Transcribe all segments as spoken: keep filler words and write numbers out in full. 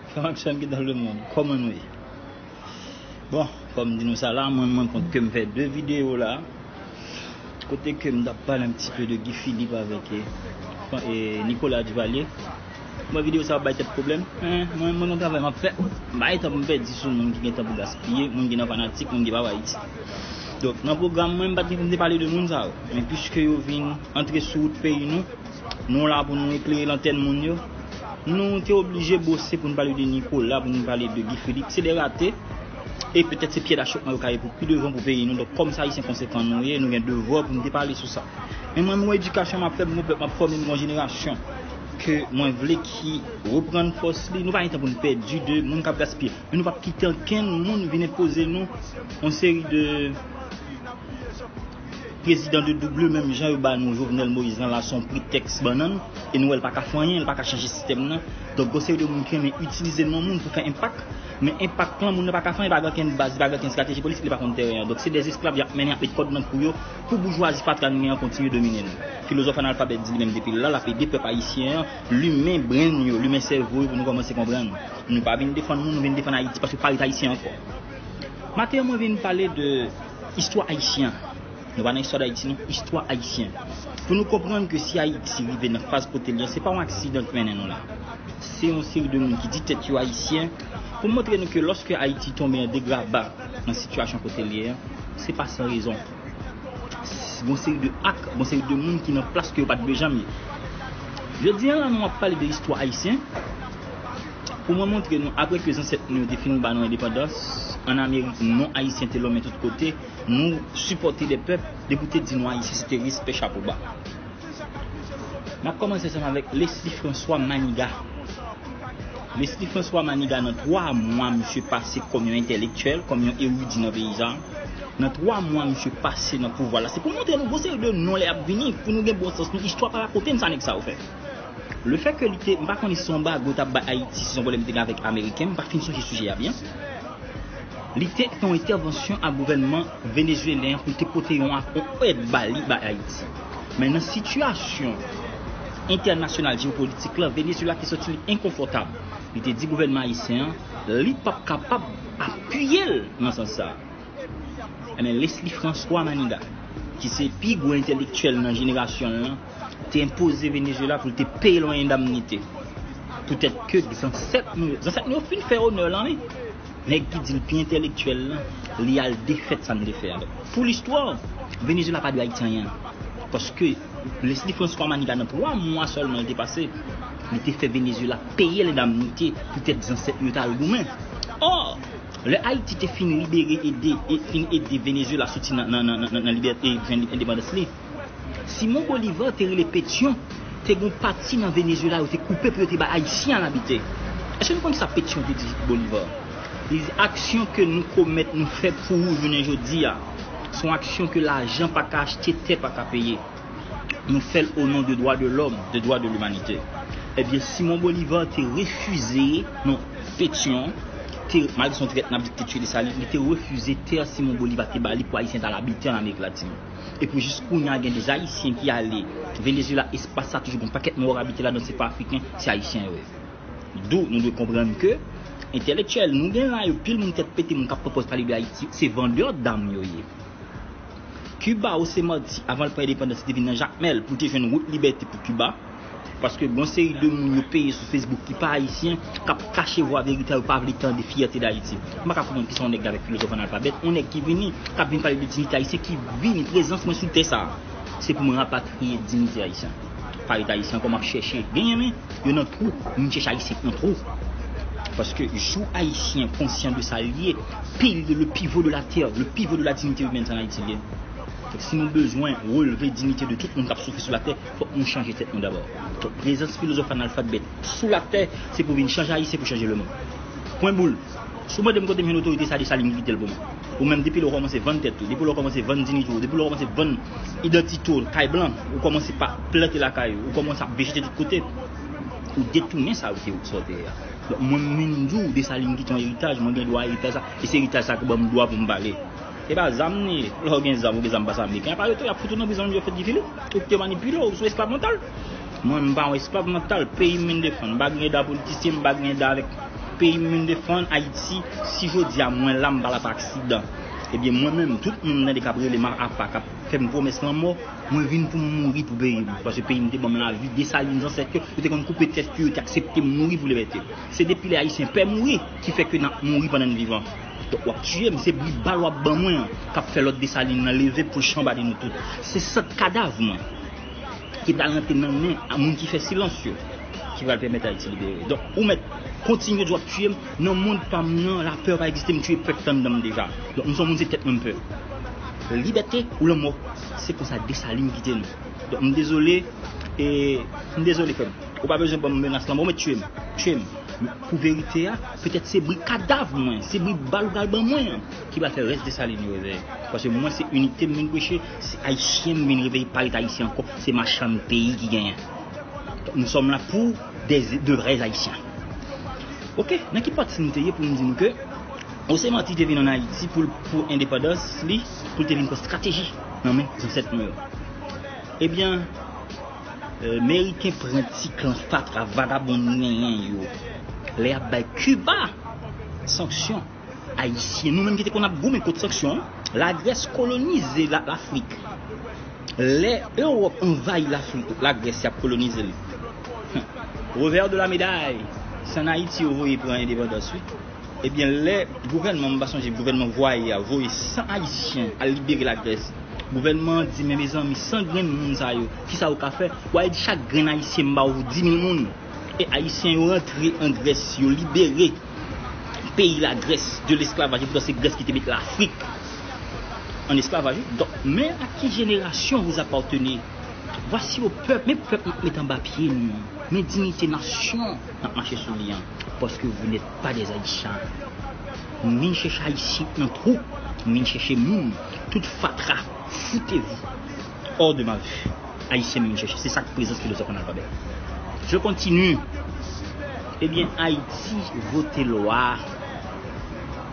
Frè Maxwell ki dans le monde, kòman nou ye? Bon, kòm m di nou sa la, mwen, mwen kont ke m fè de videyo la, kote ke m t ap pale un petit peu de Guy Philippe avèk, e, e, Nicolas Duvalier. Mwen, videyo sa ap bay tèt pwoblèm. Men, mwen, mwen, gon travay m ap fè. M pa gen tan pou m pèdi sou moun ki gen tan pou gaspiye, moun ki nan fanatik, moun ki pa wè Ayiti. Donk, nan pwogram mwen, m pa t gen pou m te pale de moun sa yo. Men piske yo vin antre sou wout peyi nou, nou la pou nou eklere lantèn moun yo. Nou te oblije bwose pou nou pale de Nicolas, pou nou pale de Guy Philippe. Se de rate. E petèt se pyè dachòkman yo ka ye pou pi devan pou peyi nou. Donk, kòm se Ayisyen konsekan nou ye, nou gen devwa pou nou te pale sou sa. Men mwen, mwen, edikasyon m ap fè pou mon pèp, m ap fòme yon jenerasyon ke mwen vle ki reprann fòs li. Nou pa gen tan pou nou pèdi de moun k ap gaspiye. Men nou p ap kite ankenn moun vin enpoze nou yon seri de prezidan de double, menm jan yo ba nou Jovenel Moïse lan la, se yon pretèks bannann, e nou wè l pa ka fè anyen, l pa ka chanje sistèm nan. Donk, gon seri de moun ki renmen itilize non moun pou fè enpak, men enpak lan, moun nan pa ka fè anyen, li pa gen okenn baz, li pa gen okenn estrateji politik, li pa konn teren an. Donk, se de esklav y ap mennen, y ap met kòd nan kou yo, pou boujwazi fatra nou an kontinye domine nou. Filozòf Analfabèt di li menm depi l la, l ap ede pèp ayisyen an limen brenn yo, limen sèvo yo pou nou kòmanse konprann. Nou pa vin defann moun, nou vin defann Ayiti paske pa ret ayisyen ankò. Maten an, mwen vin pale de istwa ayisyen. Nou pa nan istwa Dayiti, non, istwa ayisyen. Pou nou konprann ke si Ayiti rive nan faz kote l ye, se pa yon aksidan ki mennen nou la. Se yon seri de moun ki di tèt yo ayisyen, pou montre nou ke lòske Ayiti tonbe an degraba nan sitiyasyon kote l ye an, se pa san rezon. Gon seri de ak, gon seri de moun ki nan plas ke yo pa t dwe janm ye. Jodi a la, nou ap pale de istwa ayisyen. Pou mwen montre nou, apre ke zansèt nou yo te fin ba nou endepandans, ann Amerik, non ayisyen te lonmen tout kote, nou sipòte de pèp, depi w te di nou ayisyen, se te respè, chapo ba. M ap kòmanse ansanm avèk Leslie François Manigat. Leslie François Manigat, nan twa mwa, misye pase kòm yon entèlektyèl, kòm yon eridi nan peyi sa. Nan twa mwa, misye pase nan pouvwa la. Se pou montre nou gon seri de non lè y ap vini, pou nou gen bon sans nou. Istwa pa rakonte n sa nèg sa yo fè. Le fait que li te, m pa konnen si se yon bago t ap bay Ayiti, si se yon pwoblèm li te gen avèk Ameriken, m pa fin sonje sijè a byen. Li te fè yon entèvansyon a gouvènman venezuelyen an pou l te pote yon, yon èd ba li, ba Ayiti. Men nan sitiyasyon entènasyonal jewopolitik la, Venezuela te santi li enkonfòtab. Li te di gouvènman ayisyen an, li p ap kapab apiye l nan sans sa a. Ebyen, Leslie François Manigat, ki se pi gwo entèlektyèl nan jenerasyon l lan, te enpoze Venezuela pou l te peye l yon endamnite. Poutèt ke zansèt nou, zansèt nou yo fin fè onè lan, wi. Nèg ki di l pi entèlektyèl lan, li al defèt sa n te fè a. Pou listwa, Venezuela pa dwe Ayiti anyen. Paske Leslie François Manigat, nan twa mwa sèlman li te pase, li te fè Venezuela peye lendamnite poutèt zansèt yo t al goumen. Ò, lè Ayiti te fin libere, ede, e fin ede Venezuela soti nan, nan, nan, nan, nan libète, e jwenn endepandans li, Simon Bolivar te rele Petyon, te gon pati nan Venezuela yo te koupe pou yo te bay Ayisyen al abite. Èske nou konn sa Petyon te di Bolivar? Li di, aksyon ke nou komèt, nou fè pou ou jounen jodi a, se yon aksyon ke lajan pa ka achte, tè pa ka peye. Nou fè l o non de dwa de lòm, de dwa de limanite. Ebyen, Simon Bolivar te refize, non, Petyon, te, malgre se yon trèt, n ap di l te tye Desalin, li te refize tè Simon Bolivar te ba li pou Ayisyen t al abite ann Amerik Latin. E pou jis kounye a, gen de Ayisyen ki ale Venezuela, espas sa toujou gen yon pakèt nwa k abite ladan, se pa Afriken, se Ayisyen yo ye. Dou nou dwe konprann ke entèlektyèl nou gen la yo, pil moun tèt pete, moun k ap pran pòz pale de Ayiti, se vandè dam yo ye. Kiba, José Martí, avan l pran endepandans, li te vin nan Jakmèl pou l te jwenn wout libète pou Kiba. Paske gon seri de moun yo peye sou Facebook ki pa ayisyen, k ap kache vwa verite a, yo pa vle tande fyète Dayiti. M pa ka konprann kisa yon nèg avèk filozòf analfabèt, yon nèg ki vini, k ap vin pale de diyite ayisyen, ki vini, prezans mwen sou tè sa a, se pou mwen rapatriye diyite ayisyen. Pa ret ayisyen ankò, m ap chèche genyen, men yo nan twou, m chèche ayisyen k nan twou. Paske jou ayisyen konsyan de sa l ye, pilye, le pivot de la terre, le pivot de la dignité humaine, se ann Ayiti l ye. Donk, si nou bezwen releve diyite de tout moun k ap soufri sou latè, fòk nou chanje tèt nou dabò. Donk, prezans filozòf analfabèt sou latè, se pou vin chanje Ayisyen, pou chanje lemonn. Pwen boul. Si w mande m kote m jwenn otorite sa, Desalin ki kite l pou mwen. Ou menm, depi lè w kòmanse vann tèt ou, depi lè w kòmanse vann diyite w, depi lè w kòmanse vann idantite w kay blan, ou kòmanse pa plante lakay ou, ou kòmanse ap vejete tout kote, ou detounen sa yo te sa w te ye a. Donk, mwen menm, m di w, Desalin kite yon eritaj, mwen gen dwa eritaj sa, e se eritaj sa ki ban m dwa pou m pale. E pa zam ni, lè w gen zam, ou gen zam pase Ameriken, apa yo tou, y ap fout ou nan prizon, yo fè Guy Philippe, ou te manipile, ou sou esklav mantal. Mwen, m pa yon esklav mantal, peyi m vin defann, m pa gen eda politisyen, m pa gen eda avèk Peyi m vin defann, Ayiti, si jodi a mwen la, m pa la pa aksidan, ebyen, mwen menm, tout moun tande k ap rele m apa, k ap fè m pwomès lanmò, mwen vin pou m mouri pou peyi m. Paske peyi m te ban m lavi, Desalin, zansèt yo, yo te konn koupe tèt yo, yo te aksepte m mouri pou libète. Se depi lè Ayisyen pè mouri ki fè ke n ap mouri pandan n vivan. Donk, w ap tiye m, se bri bal w ap ban mwen an k ap fè lòt Desalin nan leve pou l chanbade nou tout. Se sant kadav mwen ki pral rantre nan men a moun ki fè silans yo, ki pral pèmèt Ayiti libere. Donk, ou mèt kontinye di w ap tiye m, nan mond pa m nan, lapè pa egziste, m tiye pèp anndan m deja. Donk, m se yon moun, se tèt mwen m pè. Libète ou lanmò, se konsa Desalin kite nou. Donk, m dezole, e, m dezole, frè m. Ou pa bezwen ban m menas lanmò, ou mèt tiye m. Tiye m. Pou verite a, petèt se bri kadav mwen, se bri bal ou pral ban mwen an ki pral fè rès Desalin yo reveye. Paske mwen, se inite m vin preche, se Ayisyen m vin reveye, pa ret Ayisyen ankò, se machann peyi ki genyen. Donk, nous sommes là pour des, de vrais Haïtiens. Ok, nan ki pati m te ye pou m di nou ke José Martí te vin ann Ayiti pou, pou endepandans li, pou l te vin pran estrateji nan men zansèt nou yo. Ebyen, Meriken pran ti klan fatra vagabon nou genyen yo. Lè y ap bay Kiba sanksyon, Ayisyen, nou menm ki te konn ap goumen kont sanksyon, Lagrès kolonize la, Lafrik. Lè Ewòp anvayi Lafrik, Lagrès y ap kolonize li. Revè de la meday, se ann Ayiti yo voye pran endepandans, wi. Ebyen, lè gouvènman, m pa sonje gouvènman vwaye a, voye san Ayisyen al libere Lagrès, gouvènman an di, men mezanmi, san grenn moun sa yo, kisa yo ka fè? W a di chak grenn Ayisyen, m ba w di mil moun. E Ayisyen yo rantre an Grès, yo libere peyi Lagrès de lesklavaj, e poutan se Grès ki te met Lafrik an esklavaj, wi. Donk, men a ki jenerasyon vous appartenez? Vwasi yo pèp, men pèp n ap met anba pye nou an, men diyite nasyon n ap mache sou li an, paske vous n'êtes pas des Haïtiens. M vin chèche Ayisyen nan twou, m vin chèche moun, tout fatra, foutez-vous hors de ma vue. Ayisyen m vin chèche, se sa k prezans filozòf analfabèt. Je continue. Ebyen, Ayiti vote lwa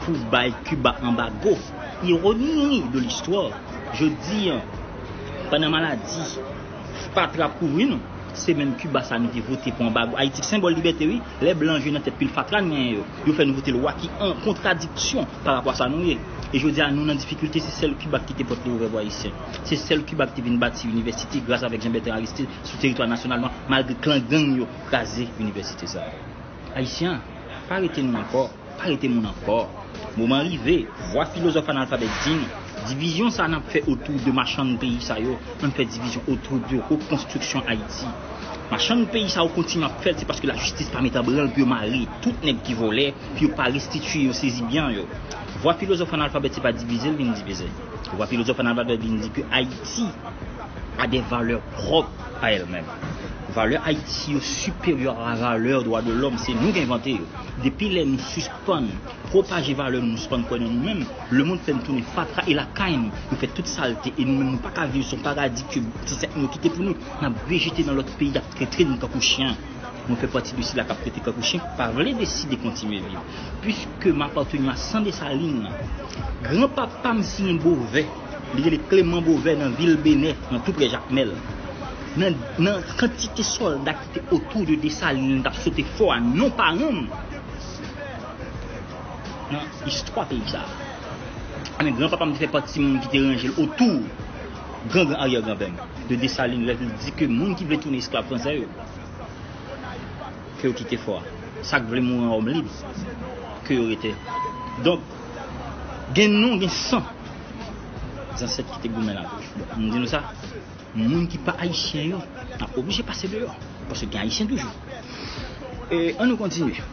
pou bay Kiba anbago. Ironi de l'histoire, jodi a, pandan maladi fatra ap kouvri nou, se menm Kiba sa nou te vote pou anbago. Ayiti, senbòl libète, wi. Lè blan jwe nan tèt pil fatra n genyen yo, yo fè nou vote lwa ki an kontradiksyon pa rapò a sa nou ye. E jodi a, nou nan difikilte, se sèl Kiba ki te pote ouvè pou Ayisyen. Se sèl Kiba ki te vin bati inivèsite gras avèk Jean Bertrand Aristide sou teritwa nasyonal nou an, malgre klan gang yo kraze inivèsite sa a. Ayisyen, pa rete nou ankò. Pa rete moun ankò. Moman rive, vwa filozòf analfabèt di n, divizyon sa a n ap fè otou de machann peyi sa yo, ann fè divizyon otou de rekonstriksyon Ayiti. Machann peyi sa yo kontinye ap fè l, se paske lajistis pa met an branl pou yo mare tout nèg ki vòlè, pou yo pa restitiye yo sezi byen yo. Vwa filozòf analfabèt se pa divize l vin divize. Vwa filozòf analfabèt vin di ke Ayiti a des valeurs propres à elle-même. Valè Ayiti yo siperyè a valè dwa de lòm, se nou ki envante yo. Depi lè nou sispann pwopaje valè nou, nou sispann kwè nan nou menm, lemonn fè n tounen fatra e lakay nou. Nou fè tout salte e nou menm nou pa ka viv, se yon paradi ke zansèt nou yo kite pou nou. N ap vejete nan lòt peyi, y ap trete nou tankou chen. Mwen fè pati de sila k ap trete kankou chen, pa vle deside kontinye viv. Puiske m apateni a san Desalin, granpapa m siyen Bovè, li rele Kleman Bovè nan vil Benè, nan tou prè Jakmèl. Nan, nan kantite sòlda ki te otou de Desalin, t ap sote fò a non paran m nan istwa peyi sa a. Men granpapa m te fè pati moun ki te ranje l otou gran gran aryè granpè m de Desalin, lè l di ke moun ki vle tounen esklav fransè yo, ke yo kite fò a. Sa k vle mouri an òm lib, ke yo rete. Donk, gen non, gen san zansèt ki te goumen la. M di nou sa, moun ki pa ayisyen yo, n ap oblije pase deyò, paske gen ayisyen toujou. E, ann nou kontinye.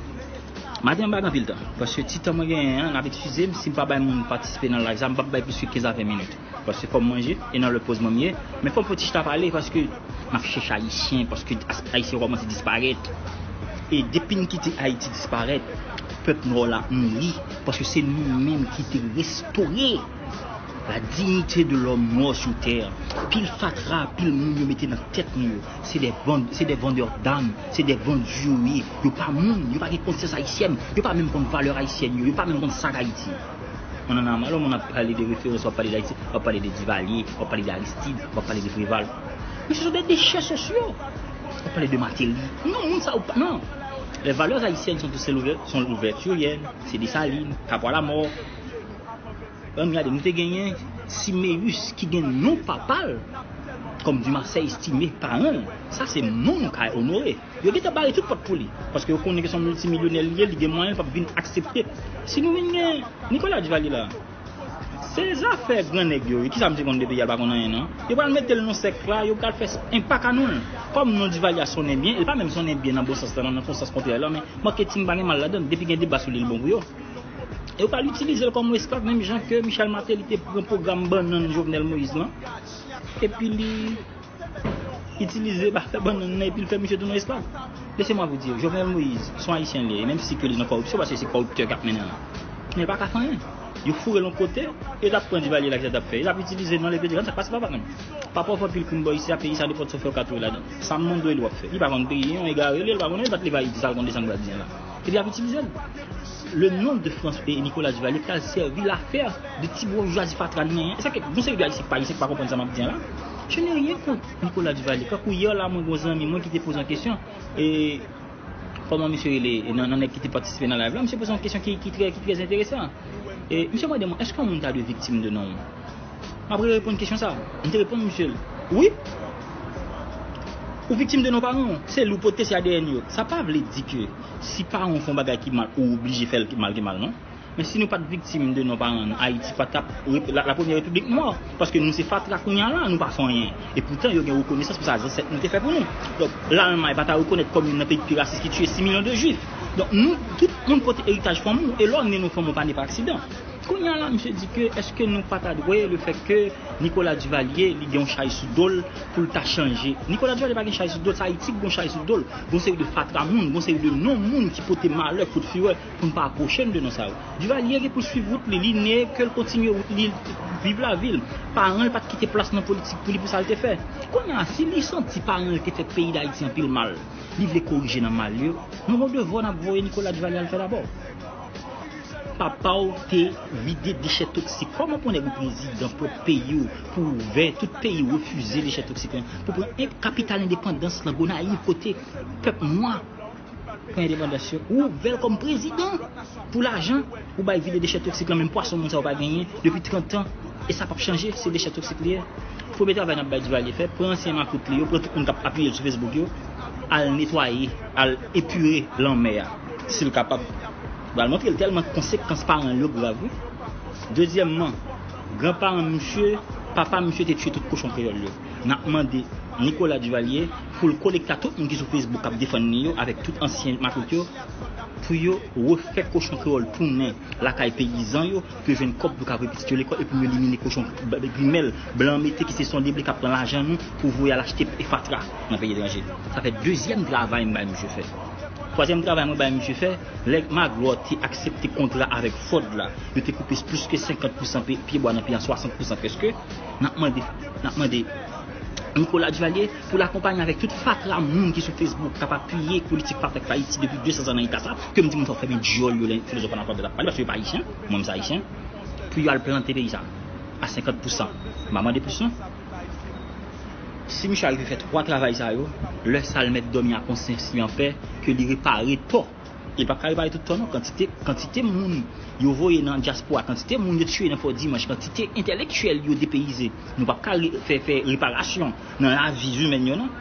Maten an, m pa gen anpil tan, paske ti tan mwen genyen an, n ap eskize m si m pa bay moun patisipe nan live sa, m p ap bay plis ke kenz a ven minit. Paske fò m manje, e nan lè poz mwen m ye. Men fò m fè ti chita pale, paske n ap chèche ayisyen, paske as-, ayisyen yo kòmanse disparèt. E depi n kite Ayiti disparèt, pèp nwa w la ap mouri, paske se nou menm ki te restore la dignité de l'homme noir sur terre. Pil fatra, pil moun yo mete nan tèt nou yo, se de van-, se de vendeur d'âme, se de vendu yo ye. Yo pa moun, yo pa gen konsyans ayisyèn, yo pa menm konn valè ayisyèn yo, yo pa menm konn sa k Ayiti. On en a marre, lè moun ap pale de referans, w ap pale de Ayiti, w ap pale de Duvalier, w ap pale de Aristide, w ap pale de Préval. Men se sont des déchets sociaux. W ap pale de Martelly. Non, moun sa yo pa, non. Les valeurs haïtiennes sont, sont l'ouverturienne, c'est Dessalines, Capois la mort. Ann gade, nou te genyen Siméus ki gen non papa l kòm Dumarsais Estimé, paran l. Sa se non nou ka onore. Yo gentan bare tout pòt pou li. Paske yo konnen ke se yon miltimilyonè li ye, li gen mwayen, l p ap vin aksepte. Si nou vin gen Nicolas Duvalier la, se zafè gran nèg yo, wi. Kisa misye konn de peyi a, l pa konn anyen, non. Yo pral mete l nan sèk la, yo pral fè enpak a non l. Kòm non Duvalier a sonnen byen, e l pa menm sonnen byen nan bon sans la, non, nan yon sans kontrè la, men maketing pa gen mal ladan l. Depi gen deba sou li, l bon pou yo. E yo pral itilize l kòm yon esklav, menm jan ke Michel Martelly te pran pwogram bannann Jovenel Moïse lan, epi li itilize, ba, fè bannann nan, epi l fè misye tounen esklav. Laissez-moi vous dire, Jovenel Moïse, se yon Ayisyen li ye, e menm si ke li nan kòripsyon, paske se kòriptè k ap mennen l la. Men l pa ka fè anyen. Yo foure l yon kote, e l ap pran Duvalier la, kisa l t ap fè? E l ap itilize non l, epi l di, "Gad sa k pase, papa, menm. Papa, w fè anpil krim bò isi a, peyi sa, nenpòt sa w fè, w ka twouve ladan." Sa m mande w, li w ap fè. Li pa konn peyi, yon egare li ye, li pa konnen, li pa t leve Ayiti, sa l konn de sa m pral di an la. Epi l ap itilize l. Le nom de France et Nicolas Duvalier pral sèvi lafè de ti boujwazi fatra n nan. E sa ke, gon seri de Ayisyen k pa Ayisyen k pa konprann sa m ap di an la. Je n'ai rien contre Nicolas Duvalier. Kankou yè la, mwen, gon zanmi mwen ki te poze yon kesyon, e, kòman misye rele, e, nan, nan nèg ki te patisipe nan live la, misye poze yon kesyon ki, ki trè, ki trè enteresan. E misye mande mwen, èske yon moun ta dwe viktim de non w? M ap reponn kesyon sa. M te reponn misye l, wi. Ou viktim de non paran w. Se li w pote, se A D N yo. Sa pa vle di ke si paran w fè yon bagay ki mal, ou oblije fè l ki mal, ki mal, non. Men si nou pa t viktim de non paran nou, Ayiti pa t ap rep-, la, la premyè repiblik nwa. Paske nou se fatra kounye a la, nou pa fè anyen. E poutan, yo gen rekonesans pou sa zansèt nou te fè pou nou. Donk, Lalmay pa ta rekonèt kòm youn nan peyi ki pi rasis, ki tiye sis milyon de jwif. Donk, nou, tout moun pote eritaj fanmi w, e lè w ne nan fanmi w pa ne pa aksidan. Kounye a la, misye di ke èske nou pa ta dwe, le fèt ke Nicolas Duvalier, li gen yon chay sou do l pou l ta chanje. Nicolas Duvalier pa gen chay sou do l, se Ayiti ki gen yon chay sou do l. Gon seri de fatra moun, gon seri de non moun ki pote malè, fout firè pou n pa apwoche n de non sa yo. Duvalier gen pou l swiv wout li, li ne, ke l kontinye wout li, viv lavi l. Paran l pa t kite plas nan politik pou li pou sa l te fè. Kounye a, si li santi paran l te fè peyi Dayiti anpil mal, li vle korije nan mal yo, nou gon devwa n ap voye Nicolas Duvalier al fè dabò. Papa w te vide dechè toksik. Kòman pou nèg ou prezidan pwòp peyi w, pou ouvè tout peyi w, refize dechè toksik lan, pou pran en-, kapital endepandans lan, Gonayiv, kote pèp nwa pran endepandans yo, ou ouvè l kòm prezidan pou lajan, ou bay vide dechè toksik lan, menm pwason moun sa yo pa genyen depi trant an, e sa p ap chanje, se dechè toksik li ye. Premye travay n ap bay Duvalier fè, pran ansyen makout li yo, pran tout moun k ap apiye l sou Facebook yo, al netwaye, al epire lanmè a, si l kapab. Pral montre l tèlman konsekans paran l yo grav, wi. Dezyèmman, granparan misye, papa misye te tiye tout kochon kreyòl yo. N ap mande Nicolas Duvalier pou l konekte a tout moun ki sou Facebook k ap defann li yo avèk tout ansyen makout yo, pou yo refè kochon kreyòl tounen lakay peyizan yo, pou yo jwenn kòb pou yo ka voye pitit yo lekòl e pou yo elimine kochon, b-, b-, grimèl, blan mete ki se sonde ble k ap pran lajan nou pou voye al achte fatra nan peyi etranje. Sa fè dezyèm travay m bay misye fè. Twazyèm travay mwen bay misye fè, lè Magloire te aksepte kontra avèk Ford la, yo te koupe plis ke senkant pousan pye, pyebwa nan peyi an, swasant pousan prèske. N ap mande, n ap mande Nicolas Duvalier pou l akonpanye avèk tout fatra moun ki sou Facebook k ap apiye politik fatra k fè Ayiti depi de san zan nan eta sa, ke m di moun sa yo fèmen dyòl yo lè filozòf analfabèt ap pale, paske yo pa ayisyen, mwen m se ayisyen, pou yo al plante peyi sa a senkant pousan. M pa mande plis non. Si misye arive fè twa travay sa yo, lè sa l mèt dòmi a konsyans li anpè, ke li repare tò. E l p ap ka repare tout tò non. Kantite, kantite moun yo voye nan dyaspora, kantite moun yo tiye nan Fò Dimanch, kantite entèlektyèl yo depeyize. Nou p ap ka re-, fè, fè reparasyon nan lavi zimèn yo non.